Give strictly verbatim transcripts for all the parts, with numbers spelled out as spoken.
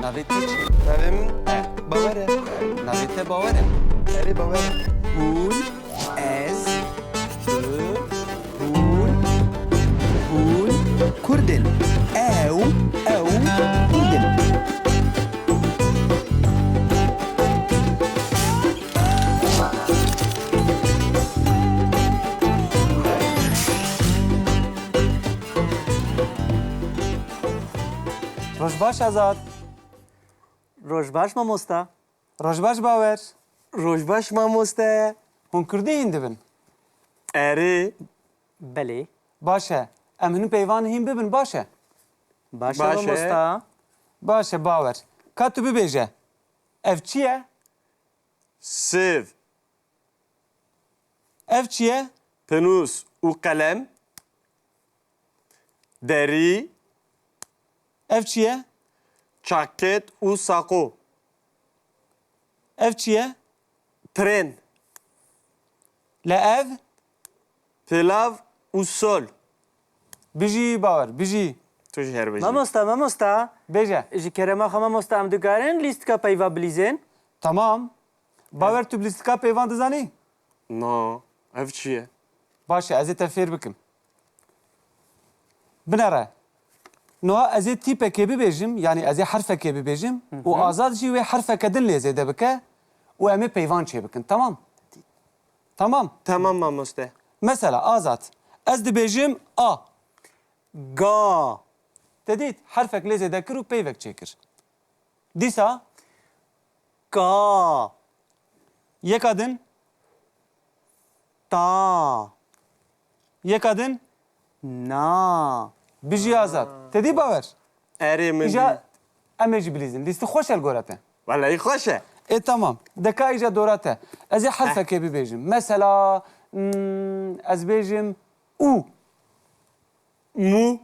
Navê te çi? Navê min Bawer e. Navê te Bawer e? Erê, Bawer e. Hûn, ez, tu, hûn, hûn Kurd in. Ew, ew Kurd in. Roj baş, Azad. Roj baş, mamosta. Roj baş, Bawer. Roj baş, mamoste. Hûn kurdî hîn dibin? Erê. Belê. Baş e. Em hin peyvan hîn bibin, baş e. Baş e, Baş e. Mamosta. Baş e, Bawer. Ka tu bibêje. Ev çi ye? Sêv. Ev çi ye? Pinûs û qelem. Derî. Ev çi ye? Çaket û saqo. Ev çi ye? Tren. Le ev? Pilav û sol. Bijî Bawer, bijî. Tu jî her bijî. Mamosta, mamosta. Bêje. Ji kerema xwe mamosta, em dikarin lîstika peyva bilîzin? Tamam. Bawer, tu bi lîstika peyvan dizanî? Na, ev çi ye? Baş e, ez ê te fêr bikim. Binere. Niha ez ê tîpekê bibêjim, yanî ez ê herfekê bibêjim û Azad jî wê herfeke din lê zêde bike û em ê peyvan çêbikin. Tamam? Tamam. Tamam, mamoste. Mesela, Azad, ez dibêjim A. Ga. Te dît, herfek lê zêde kir û peyvek çêkir. Dîsa? Ka. Yeka din? Ta. Yeka din? Na. Bijî Azad. Te dî, Bawer? Erê, min Îja dît. Em ê jî bilîzin. Lîsti xweş e li gora te. Welehî xweş e. Ê, tamam. De ka îja dora te. Ez ê herfekê bibêjim. Mesela, mm, ez bêjim û. Mû.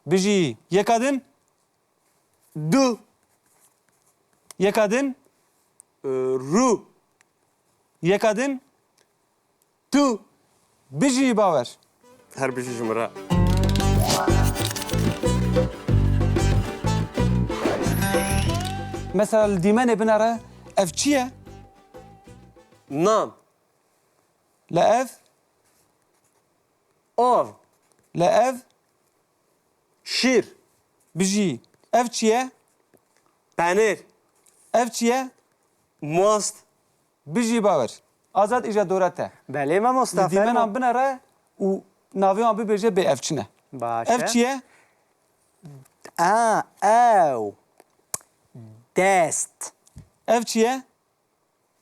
Bijî. Yeka din? Du. Yeka din? E, ru. Yeka din? Tu. Bijî Bawer. Her bijî ji min re. Mesela li dîmenê binere, ev çi ye? Nan. Le ev? Av. Le ev? Şîr. Bijî. Ev çi ye? Penêr. Ev çi ye? Mast. Bijî Bawer. Azad, îja dora te. Belê mamosta, fermo. Li dîmenan binere û navê wan bibêje bê ev çi ne. Baş e. Ev çi ye? A, ew. Dest. Ev çi ye?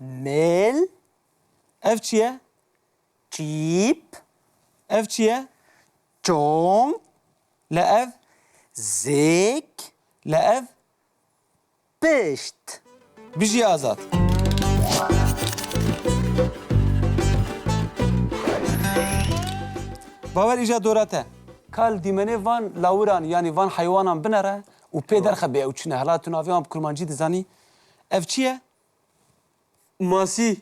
Mêl. Ev çi ye? Çîp. Ev çi ye? Çong. Le ev? Zêk. Le ev? Pişt. Bijî Azad. Bawer, îja dora te. Ka li dîmenê van lawiran, yanî van heywanan binere û pê derxe bê ew çi ne. Hela tu navê wan bi kurmancî dizanî. Ev çi ye? Masî.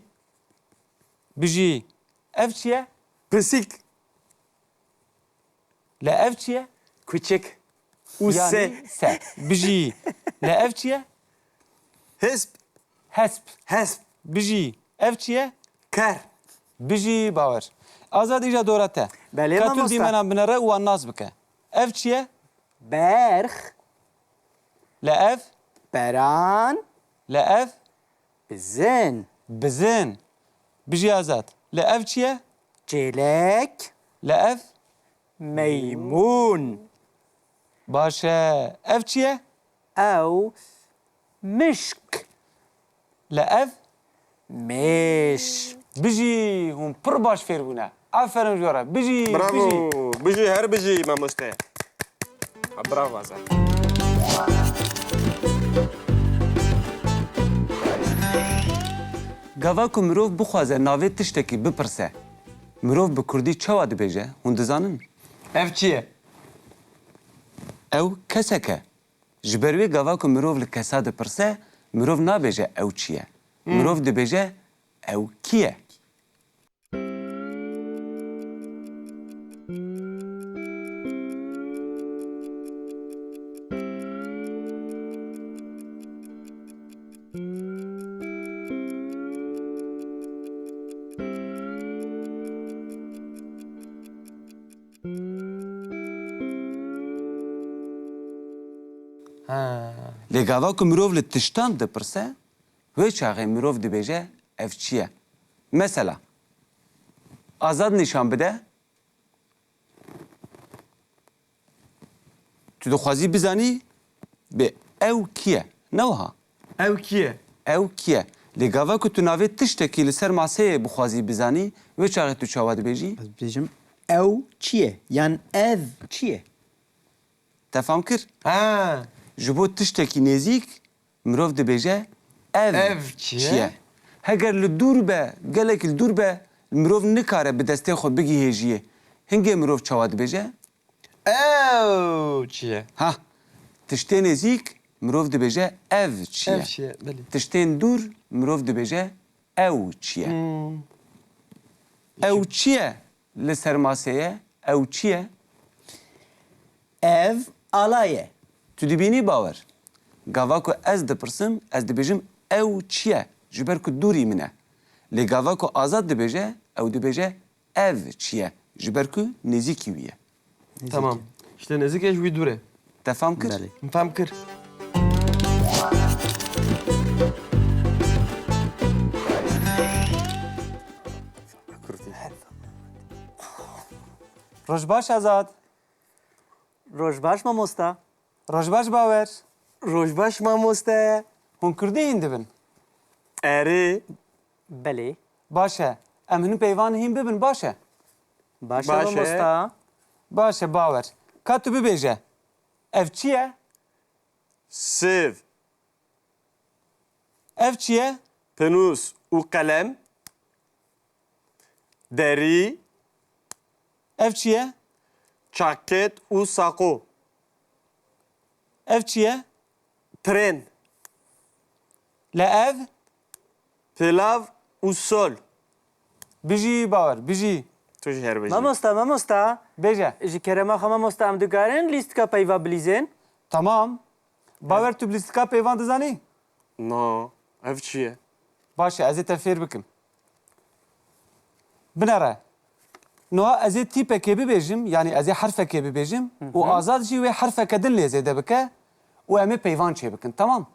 Bijî. Ev çi ye? Pisîk. Le ev çi ye? Kuçik. Û se. Yanî se. Bijî. Le ev çi ye? Hesp. Hesp. Hesp. Bijî. Ev çi ye? Ker. Bijî Bawer. Azad, îja dora te. Belê mamosta. Ka tu dîmenan binere û wan nas bike. Ev çi ye? Berx. Le ev? Beran. Le ev? Bizin. Bizin. Bijî Azad. Le ev çi ye? Çêlek. Le ev? Meymûn. Baş e. Ev çi ye? Ew mişk. Le ev? Mêş. Bijî, hûn pir baş fêr bûne. Aferin ji we re. Bijî, Bravo. Bijî. Bijî, her bijî mamoste. Ha, bravo Azad. Gava ku mirov bixwaze navê tiştekî bipirse, mirov bi kurdî çawa dibêje, hûn dizanin? Ev çi ye? Ew kesek e. Ji ber wê gava ku mirov li kesa dipirse, mirov nabêje ew çi ye? Hmm. Mirov dibêje ew kî ye? Ha. Lê gava ku mirov li tiştan dipirse, wê çaxê mirov dibêje, ev çi ye? Mesela, Azad nîşan bide. Tu dixwazî bizanî, bê ew kî ye? Ne wiha? Ew kî ye? Ew kî ye? Lê gava ku tu navê tiştekî li ser maseyê bixwazî bizanî, wê çaxê tu çawa dibêjî? Ez dibêjim, ew çi ye? Yan ev çi ye? Te fam kir? Ha. Ji bo tiştekî nêzîk, mirov dibêje, ev Ev çi çi ye? ye? Heger li dûr be, gelek li dûr be, mirov nikare bi destê xwe bigihêjiyê. Hingê mirov çawa dibêje? Ew çi ye? Ha, tiştê nêzîk, mirov dibêje, ev çi ye? Ev çi ye? Belê. Tiştên dûr, mirov dibêje, ew çi ye? Hmm. Ew çi ye? Li ser masê ye. Ew çi ye? Ev ala ye. Tu dibînî Bawer? Gava ku ez dipirsim, ez dibêjim, ew çi ye? Ji ber ku dûrî min e. Lê gava ku Azad dibêje, ew dibêje, ev çi ye? Ji ber ku nêzîkî wî ye. Nêzîkî. Tamam. Îşte nêzîk e, ji wî dûr e. Te fam kir? Belê. Min fam kir. Roj baş Azad. Roj baş mamosta. Roj baş Bawer. Roj baş mamoste. Hûn kurdî hîn dibin? Erê. Belê. Baş e. Em hin peyvan hîn bibin, baş e. Baş e Baş e. mamosta. Baş e Bawer. Ka tu bibêje. Ev çi ye? Sêv. Ev çi ye? Pinûs û qelem. Derî. Ev çi ye? Çaket û saqo. Ev çi ye? Tren. Le ev? Pilav û sol. Bijî Bawer, bijî. Tu jî her bijî. Mamosta, mamosta. Bêje. Ji kerema xwe mamosta, em dikarin lîstika peyva bilîzin? Tamam. Bawer, tu bi lîstika peyvan dizanî? Na, ev çi ye? Baş e, ez ê te fêr bikim. Binere. Niha ez ê tîpekê bibêjim, yanî ez ê herfekê bibêjim Hı hı. û Azad jî wê herfeke din lê zêde bike û em ê peyvan çêbikin. Tamam?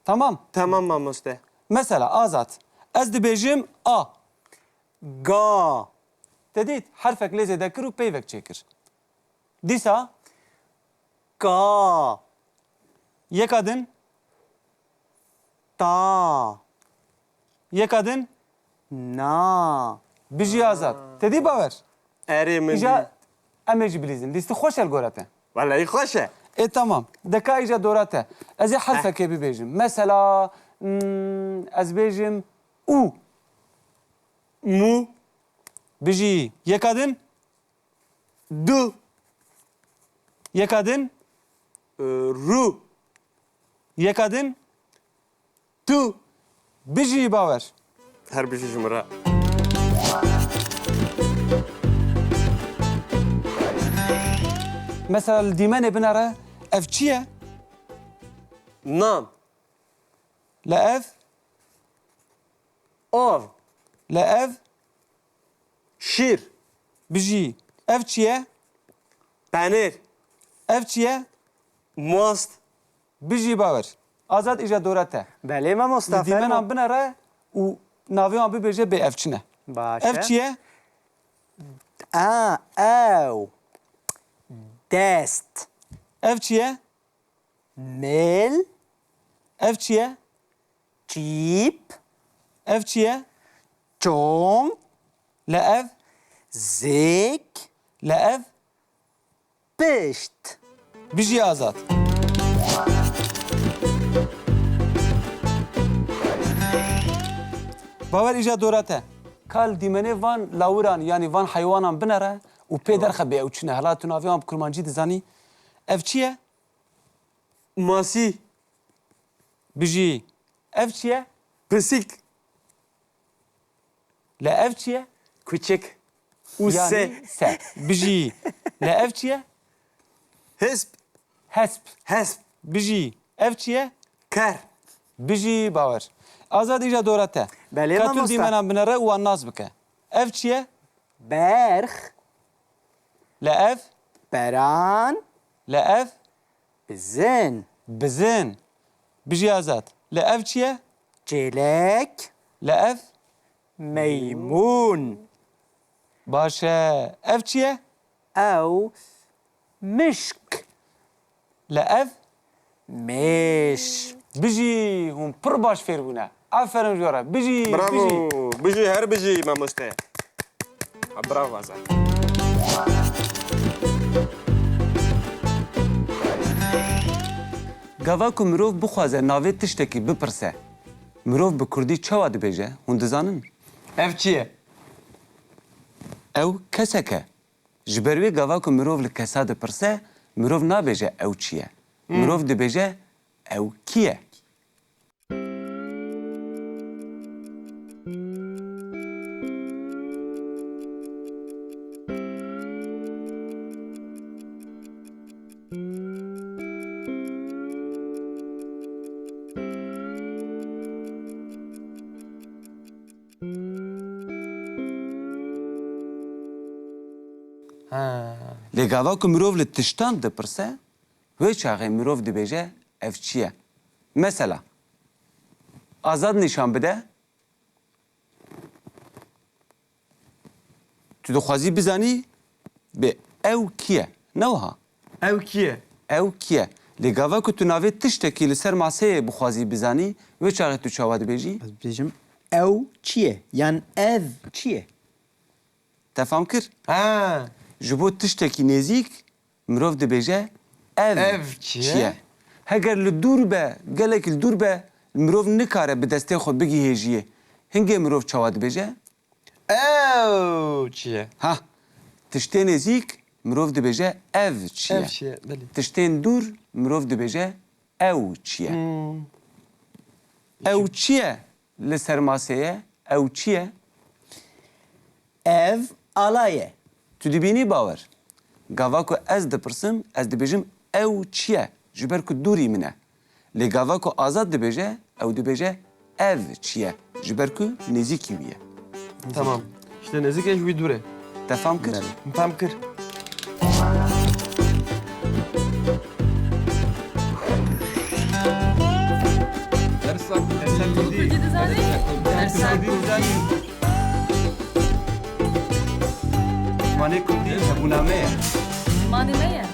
Tamam. Tamam mamoste. Mesela Azad, ez dibêjim A. Ga. Te dît, herfek lê zêde kir û peyvek çêkir. Dîsa? Ka. Yeka din? Ta. Yeka din? Na. Bijî Azad. Te dî Bawer? Erê min Îja dî. Em ê jî bilîzin. Lîsti xweş e li gora te. Welehî xweş e. Ê tamam. Deka îja dora te. Ez ê herfekê bibêjim. Mesela, hmm, ez bêjim û. Mû. Bijî. Yeka din? Du. Yeka din? Ee, ru. Yeka din? Tu. Bijî Bawer. Her bijî ji min re. Mesela li dîmenê binere, ev çi ye? Nan. Le ev? Av. Le ev? Şîr. Bijî. Ev çi ye? Penêr. Ev çi ye? Mast. Bijî Bawer. Azad, îja dora te. Belê mamosta, Li dîmenan fermo. Binere û navê wan bibêje bê ev çi ne. Baş e. Ev çi ye? A, ew. Dest. Ev çi ye? Mêl. Ev çi ye? Çîp. Ev çi ye? Çong. Le ev? Zêk. Le ev? Pişt. Bijî Azad. Bawer, îja dora te. Ka li dîmenê van lawiran, yanî van heywanan binere û pê derxe bê ew çi ne. Hela tu navê wan bi kurmancî dizanî. Ev çi ye? Masî. Bijî. Ev çi ye? Pisîk. Le ev çi ye? Kuçik. Û Yanî se. se. Bijî. Le ev çi ye? Hesp. Hesp. Hesp. Bijî. Ev çi ye? Ker. Bijî Bawer. Azad, îja dora te. Belê Ka tu mamosta. dîmenan binere û wan nas bike. Ev çi ye? Berx. Le ev? Beran. Le ev? Bizin. Bizin. Bijî Azad. Li ev çi ye? Çêlek. Li ev? Meymûn. Baş e. Ev çi ye? Ew mişk. Li ev? Mêş. Bijî, hûn pir baş fêr bûne. Aferin ji we re. Bijî, Bravo. Bijî. Bijî, her bijî mamoste. Ha, bravo Azad. Gava ku mirov bixwaze navê tiştekî bipirse, mirov bi kurdî çawa dibêje, hûn dizanin? Ev çi ye? Ew kesek e. Ji ber wê gava ku mirov li kesa dipirse, mirov nabêje ew çi ye. Hmm. Mirov dibêje ew kî ye? Ha. Lê gava ku mirov li tiştan dipirse, wê çaxê mirov dibêje, ev çi ye? Mesela, Azad nîşan bide. Tu dixwazî bizanî, bê ew kî ye? Ne wiha? Ew kî ye? Ew kî ye? Lê gava ku tu navê tiştekî li ser maseyê bixwazî bizanî, wê çaxê tu çawa dibêjî? Ez dibêjim, ew çi ye? Yan ev çi ye? Te fam kir? Ha. Ji bo tiştekî nêzîk, mirov dibêje, ev Ev çi çi ye? ye? Heger li dûr be, gelek li dûr be, mirov nikare bi destê xwe bigihêjiyê. Hingê mirov çawa dibêje? Ew çi ye? Ha, tiştê nêzîk, mirov dibêje, ev çi ye? Ev çi ye? Belê. Tiştên dûr, mirov dibêje, ew çi ye? Hmm. Ew çi ye? Li ser masê ye. Ew çi ye? Ev ala ye. Tu dibînî Bawer? Gava ku ez dipirsim, ez dibêjim, ew çi ye? Ji ber ku dûrî min e. Lê gava ku Azad dibêje, ew dibêje, ev çi ye? Ji ber ku nêzîkî wî ye. Tamam. Îşte nêzîk e, ji wî dûr e. Te fam kir? Belê. Fam kir. Dersa, dersa Kurdî. Kurdî dizanî? Dersa Kurdî dizanî. Zimanê Kurdî hebûna me ye. Zimanê me ye.